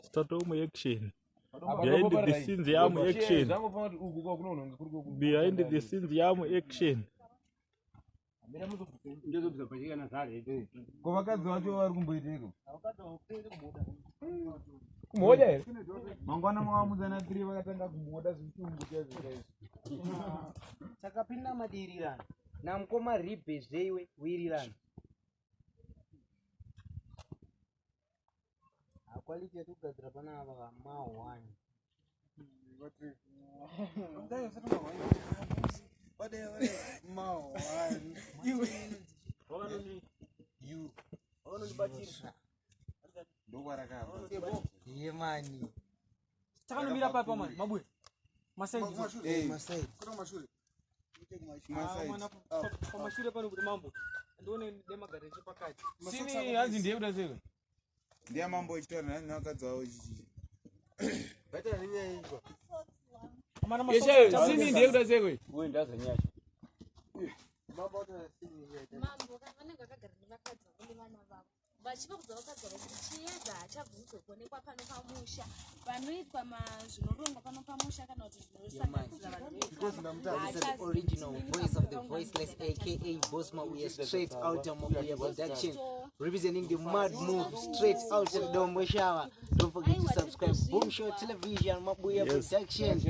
Statomu action. Behind the scenes yamu action. Behind the scenes yamu action. Ko vakadzi vacho vari kumboiteiko? Kumhoda here? Mangwana makamudzana 3 vakatanga kumhoda zvichungu chaizvo chaizvo. Takapinda madirirana namukoma ribhe zveiwe wirirana. Quality yatikugadzira panapa ma1. Yemani. Takanomira papa mani, mabuya. Masaidi. Masaidi. Pamashure pano kuti mambo. Ndione demagara echepakati. Sini hanzi ndiye kuda sei? Ndiye mambo echitaura nevakadzi vavo chichi. Sini ndiye kuda sei? Mambo vanenge vakagara nevakadzi vavo nevana vavo vachivabvunza vakadzi vavo kuti chiedza hachabvumidzwe kuonekwa pano pamusha panoitwa zvinorongwa pano pamusha kana kuti zvinosanganisira vanhu. This is the original voice of the voiceless, aka Bosma. We are straight out of Mabuya Production, representing the mad move straight out of Domboshava. Don't forget to subscribe. Boom Show Television, Mabuya Production,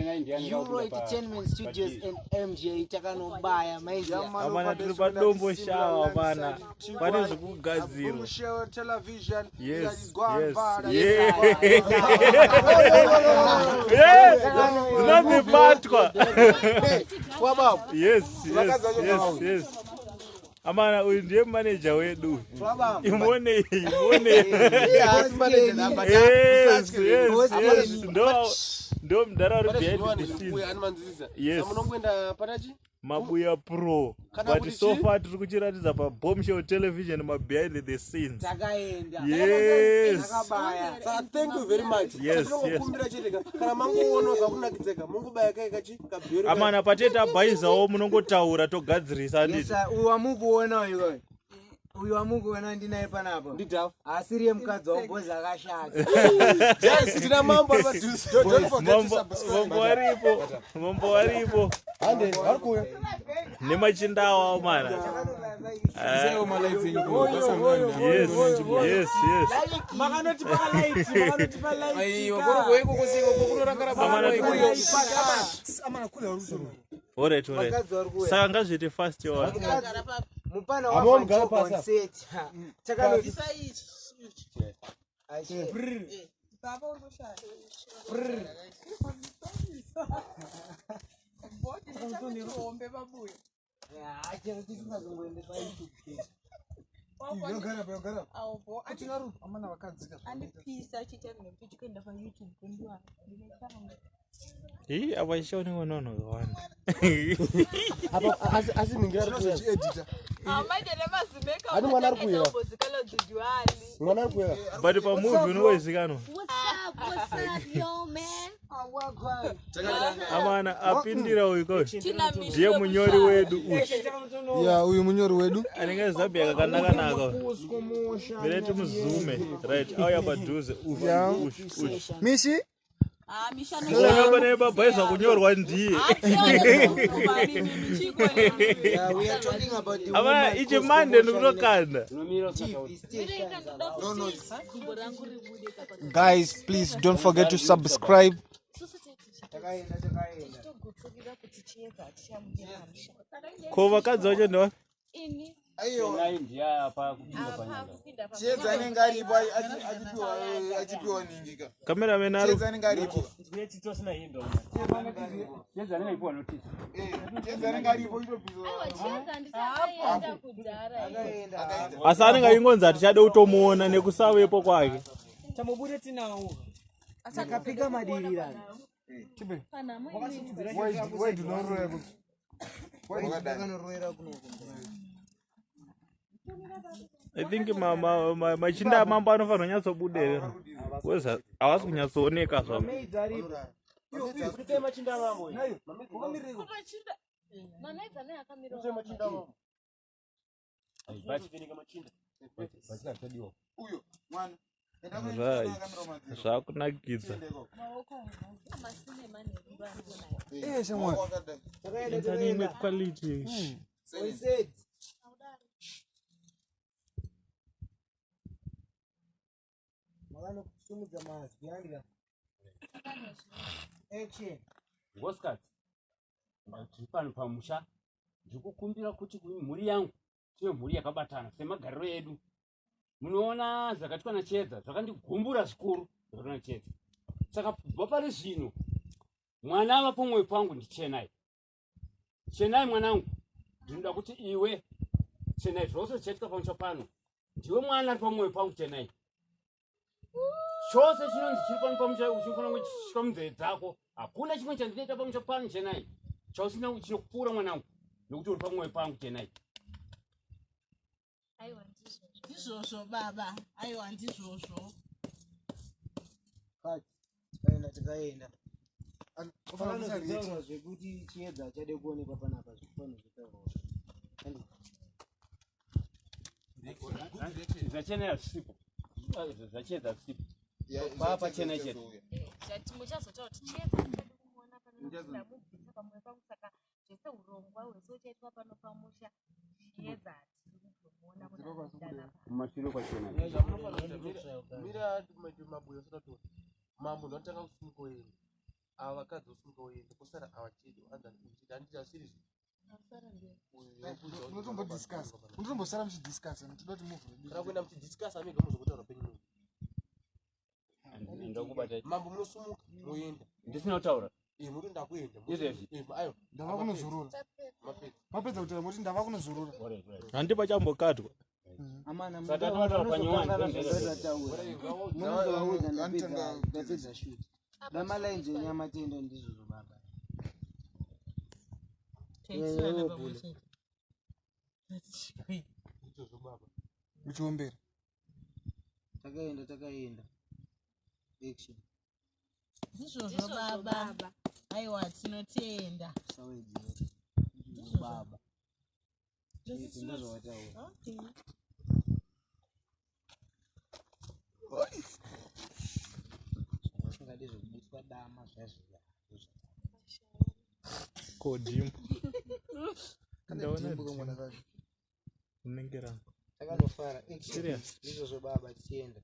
Euro Entertainment Studios, and MJ Takanobaya. Maizia. Amana tiri paDomboshava mana. Pane zvekugadzirwa. Boom Show Television. Yes, Go and yes, buy. yes. Yes, dzinonzibatwa. Yes, yes, yes, yes. Amana uyu ndiye manager wedu. Imuonei, imuonei. Yes, yes, yes. Ndo mudhara uri behind the scenes. Yes. Munongoenda panachi? Mabuya Pro. Kana But kuti so chii? far tiri kuchiratidza pa Bomb Show Television ma behind the scenes. Takaenda. Yes. Takabaya. Saka thank you very much. Yes, Tinongokumbira chete ka kana mangoona zvakunakidzeka mungobaya kai kachi kabhero. Amana patete abhaizawo munongotaura togadzirisa Yes, handiti. sir. Uyu wamukuona uyu. Uyu wamukuona ndinaye panapa. Ndidhafu. Asiri yemukadzi wangu bozi akashata. Yes, tina mambo ari padhuze. Mambo mambo aripo, mambo aripo. Hande, vari kuuya. Nemachindawo mana. Isaiwo malights enyu kuno, pasangana. Yes, yes, yes. Makanotipa light, makanotipa light. Aiwa, Amana Alright, alright. Vakadzi vari kuuya. Saka ngazviite fast yawa. Mupana Amo wafa mugara njoka on pasi apa. set. Takanoti. Ashe. Yeah, chero tisingazongoende pa YouTube page. Andipisa chiita nekuti chikuenda paYouTube kundiwana ndinetanga. Ii apa ichaonekwa nevanhu vakawanda. Apa asi asi ningira ari kuuya. Manje nemazimeka Ani mwana ari kuuya. Mwana ari kuuya. But pamovie unongozikanwa. What's up, what's up, yo man? Amana apindira uyu ko. Ndiye munyori wedu uyu. Ya, uyu munyori wedu. Anenge Zambia kakanaka-naka. Mire timuzume. Right, auya padhuze. Uyu, uyu, uyu. Mishi? Uyo pane babhaisa kunyorwa ndiye. Yeah, we are talking about the Amana woman ichi cause mande commotion ndikutokanda. TV stations. Gumbo rangu ribude kapa. Guys, please don't forget to subscribe. Isusu Takaenda, takaenda. tichitogutsurira kuti chiedza hatichamude pamusha. Ko vakadzi vacho ndeva? Ini apa kupinda Chiedza anenge aripo achipiwa ningika. Cameraman ari Chiedza anenge aripo. Chiedza anenge aripo Aiwa, chiedza handiti akaenda kudhara iye. Takaenda. Asi anenge aingonzi hatichade kutomuona nekusavepo kwake. Chambobude tinawo. Takapika madirirana. Panhamo inoitwa. Takanoroera kuno. I think machinda amambo anofanira kunyatsobuda here because havasi kunyatsooneka zvavo. Maids aripo. Mamaidzi ane akamira. Uyo mwana. Right, zvakunakidza. Eh, shamwari. Takaenda, Enzani imwe takaenda. quality. Oiset. Makanokusumudza mazwi andika. Action. Ngosikadzi, tiri pano pamusha, ndikukumbira kuti mhuri yangu tive mhuri yakabatana semagariro edu. Munoona zvakaitwa naChiedza zvakandigumbura zvikuru, zvakaitwa naChiedza. Saka kubva pari zvino mwana ava pamwoyo pangu ndiChenai. Chenai mwanangu, ndinoda kuti iwe Chenai, zvose zvichaitika pamusha pano, ndiwe mwana ari pamwoyo pangu Chenai. Chose chinonzi chiri pano pamusha chinofanira kunge chichisvika munzeve dzako. Hakuna chimwe chandinoita pamusha pano Chenai chausina chinokupfuura mwanangu, nekuti uri pamwoyo pangu Chenai. Aiwa, ndizvozvo. Ndizvozvo baba, aiwa ndizvozvo. Cut. Tikaenda, tikaenda. Ofana kuisa reaction. Panozotaurwa zvekuti Chiedza achade kuonekwa panapa, zvipanozotaurwa. ZvaChenai hazvisipo, zvaChiedza hazvisipo. Papa Chenai chete. Zvati muchazotaura kuti Chiedza ndichade kumuona pano nekuti ndamubvisa pamwoyo pangu, saka zvese urongwa hwese huchaitwa pano pamusha, Chiedza hatiri kuzomuona kuti anodana. Kumashure kwaChenai. Mira mabuya usatatora. Mambo ndotanga kusimuka uende. Ava vakadzi vosimuka uende. Kosara ava chete. Handiti asiri zvo. Unotombodiscussa. Unotombosara muchidiscussa. Ndinoda kuti move redu. Kana kuenda muchidiscussa amega muzokotaura penyu munhu. Ndokubata. Mambo munosumuka moenda. Ndisina kutaura. Eh, muri ndakuenda. Izvezvi. Eh, ayo. Ndava kunozorora. Mapedza. Mapedza kutaura moti ndava kunozorora. Alright, right. Handi pachambokatwa. Amana, Saka tinotaura panyowani, munozotaura. Munozovaudza ndapedza, Anotanga- ndapedza shoot. Dama lines enyu amatendo, ndizvozvo baba. Taisirana Iwewe pamwe bhule. chete. Ngatichikwi. Ndizvozvo baba. Muchiombera. Takaenda, takaenda. Action. Ndizvozvo Ndizvozvo baba, baba. aiwa tinotenda. Usawedzera. Ndizvozvo baba. Chete, ndozvawataura. Okay. Zvavasingade zvekubiswa dama zvazviya. Kodhimbo. Kane Ndaona dhimbo kamwana dhimbo. kacho. Rinenge rangu. Takanofara. Action. Serious? Ndizvozvo baba, tichienda.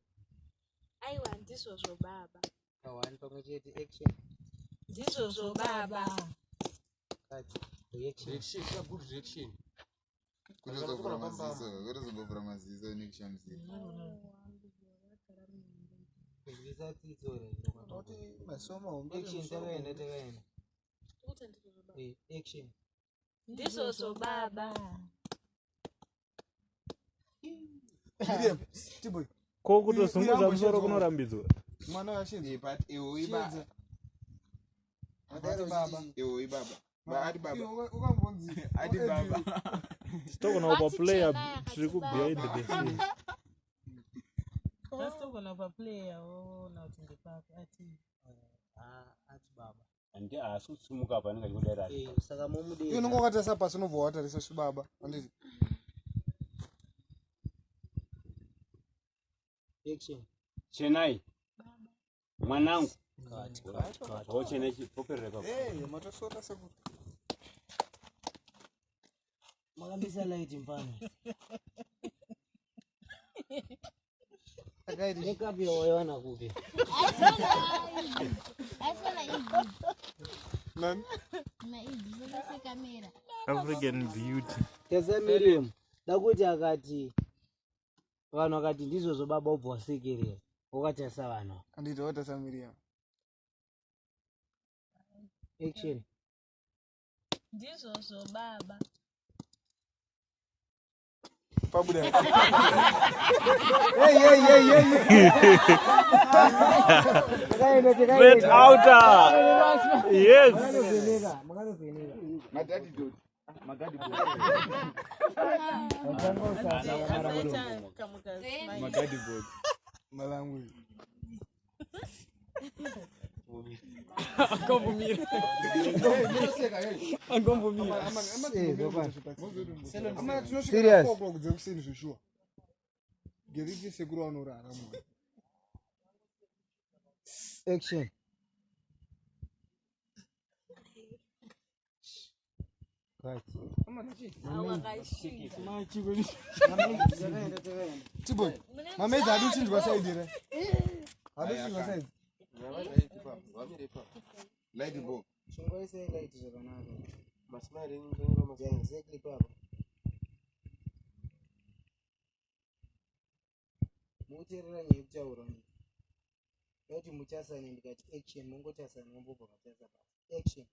Aiwa, ndizvozvo baba. Kawani pamwe chete. Action. Ndizvozvo baba. Cut. Reaction. Reaction, good reaction. Kutozovhura maziso, kutozovhura maziso nekushamisira. Kuzivisa tsitsi ore. Toti maziso mahombe. Action, takaenda, takaenda. Ndikuti ndizvozvo baba. Eh, action. Ndizvozvo baba. Miriam, Tiboy. Ko kutozunguza Uyu musoro amboshedzwa. kunorambidzwa. Mwana washedza. Eh, but iwe iba. Chiedza. Ati baba. Iwe ibaba. Ba ati baba. Iwe ukambonzi. Ati baba. Togona kupa Vati player Chenai akati tiri ku behind the scene. Vasitogona paplayer woona kuti ndepapi ati. Ah, ati baba. Handi haasi kusimuka apa anenge achikudai. Eh, saka momudedza. Iwe unonga wakatarisa pasi unobva watarisa chibaba. Handiti. Action. Chenai mwanangu. Cut, cut, cut. Oh, Chenai chipoperera ipapo. Eh, matosota sekuru. Makambisa light mpano. Makeup yawaiwana kupi? Asona idzi. Nani? Maidzi sekamera. African beauty. Tese Miriam, dakuti akati vanhu vakati ndizvozvo baba, ubva wasekerera wakatarisa vanhu. Handiti watarisa Miriam. Action. Ndizvozvo baba. Pabuda. Hey, hey, hey, hey. Takaenda, Straight takaenda. outer. Yes. Makanovheneka, makanovheneka. Madaddy dot. Magadi boy. Watanga usasa vamara muromo. Asaita kamuka smile. Magadi boy. Malangu. Akombomira. Akombomira. Eh, zvokwadi. Amana tinosvika Serious. 4 o'clock dzekuseni zveshuwa. Geriki sekuru vanorara munhu. Action. Cut. Tiboy, mamedzi adi kuchinjwa saidi re. Adi kuchinjwa saidi. Light bulb. Chingoisai light zvakanaka. Masmile enyu ndonyora masmile. Yeah, exactly papa. Mukuteerera nyaya yekutaura ndi. Ndati muchasane ndikati action mongotasana mombobva matasa pasi. Action.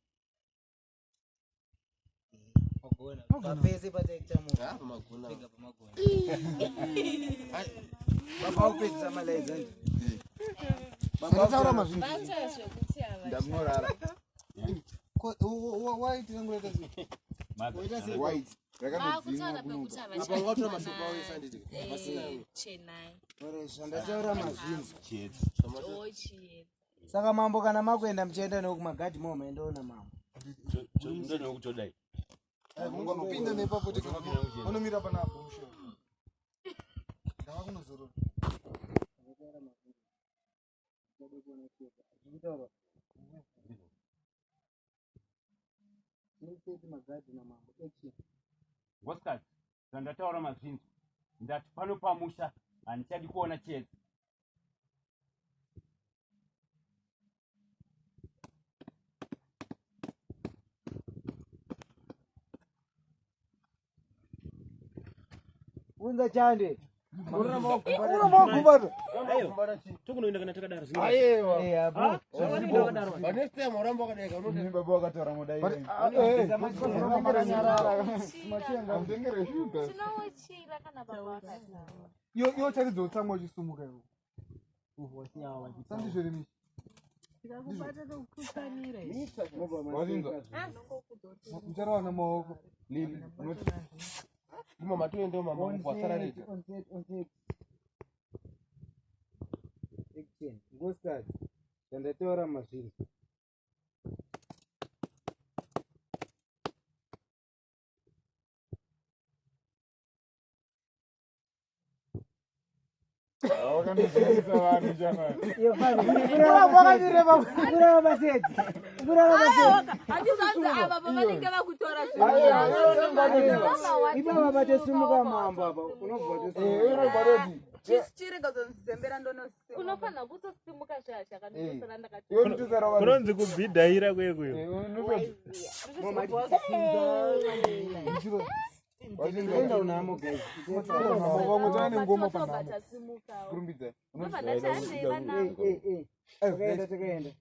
Magona. Papese pataita munhu. Ah, pamagona. Pega pamagona. Baba upedzisa malaizi andi. Ndataura mazvinhu. Bata zvekuti ava. Ndakunorara. White rangu sei? Waita sei? White. Rakanodzimwa Vakutaura kunoka. pekuti Apa ungatora mashoko awo ese handiti? Pasina. Chenai. Ore zvandataura mazvinhu. Oh, chiedza. Saka mambo kana makuenda muchienda nokumagadhi mo maendaona mambo. Ndonokutodai. Pinda nepapo tega. Unomira panapo mushe. Ndava kunozorora. Magadhi namambo. Action. Ngosikadzi, zvandataura mazvinzwa. Ndati pano pamusha handichadi kuona chiedza. Unza chande. Uramba wagumbata. Tokunoenda kana takadaro. Aiwa. Eh, apo. But next time uramba wakadeka unoti Baba wakataura muda But iwe. makanyarara. Shuga. Tinowechira kana baba vakataura. Iwo charidza utsamwa uchisumuka iwo. Sandizvo remishi. Ndikakubata nokukutsamira. Wazinzwa? Mucharawana maoko. Lili. Unoti Ima matoendawo mama kwasara rega. On set, on set. Action. Ngosikadzi. Zvandataura mazvinhu. Wakandozivisa vanhu chama. Kurava paseti. Kurava paseti. Handizanzi ava pavanenge vakutora Ipapa patosimuka mambo apa unobva watosimuka. Chirega kuzondizembera ndonosimuka. Unofanira kutosimuka zvaya zvakandotosara ndakati. Iwe nditosara vanhu. Kunonzi kubhidhaira kwekuyo. Enda unamo guys. Vamwe tava nengoma panhamo. Tasimukawo. Kurumbidza. Ndobva ndati handei vanangu. Eh, eh, eh. Takaenda takaenda.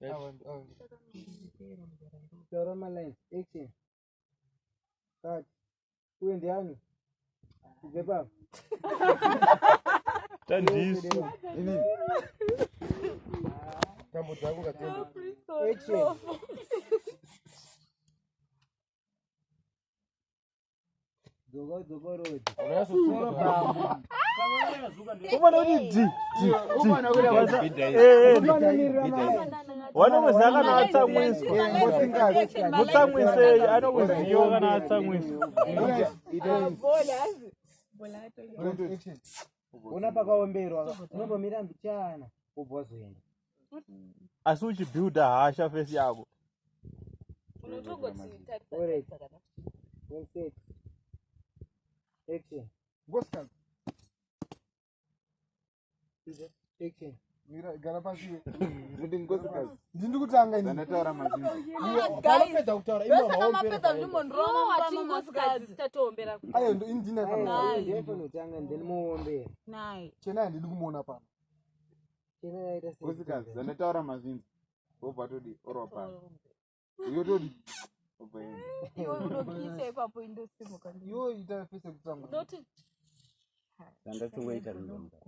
Taura malines. Action. Cut. Uye ndiani? Kubve papa. Tandisu. Inini. Tambo dzangu ngadziende. Action. Dzoka dzoka road. Unonyatsosunga. Unofanira kuti d d d. Eh, eh. Wanomuziva kana atsamwiswa. Mutsamwisei anokuziva kana atsamwiswa. Ona pakaomberwa unombomira mbichana wobva wazoenda. Asi uchibhuilda hasha fesi yako. Unotongoti Alright. tarisa kana. One set. Action. Ngosikadzi. Action. Mira, gara pasi iwe. Nditi ngosikadzi. Ndini kutanga ini. Zvandataura mazvinzwa. Panopedza kutaura ima Ndosaka maombera. mapedza Iwo ndimondirova watingosikadzi sitatombera. Ayo ndo ini ndini aifanira. Ndaifanira kutanga and then muombera. Nai. Chena handidi kumuona pano. Chena yaita sei? Ngosikadzi. Zvandataura mazvinzwa. Wobva todi orwa pasi. Iwe todi. Wobva enda. Iwe unokisa ipapo indosimuka. Iwe ita fese kutsamwa. Ndoti Zvandatongoita rindomba.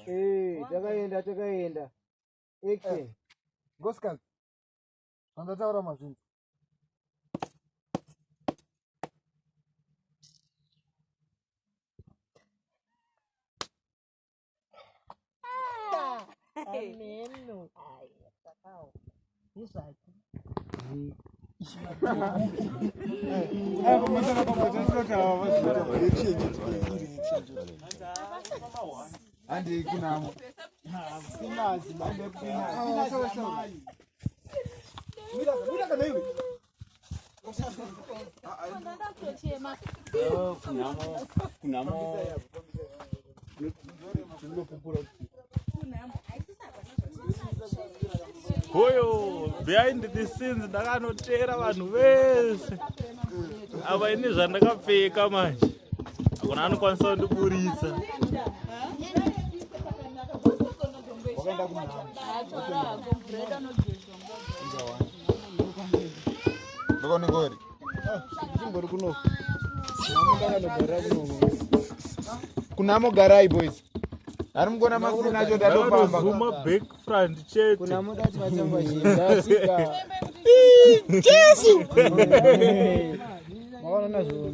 Eh, takaenda takaenda. Action. Ngosikadzi. Zvandataura mazvinzwa. Ameno. Ndizvake. Handei kunamo. Mira kana iwe. Kunhamo kunhamo Hoyo behind the scenes ndakanoteera vanhu vese ava ini zvandakapfeka manje hakuna anokwanisa kundiburitsa. Ndokoningori. Chimbori kuno. Ndakanogara kuno. Kunamo garai boys. Ari mukona masina acho ndatofamba. Ndakatozuma back front chete. Kunamo dati vatamba zhinji. Jesu. Makaona nazvo.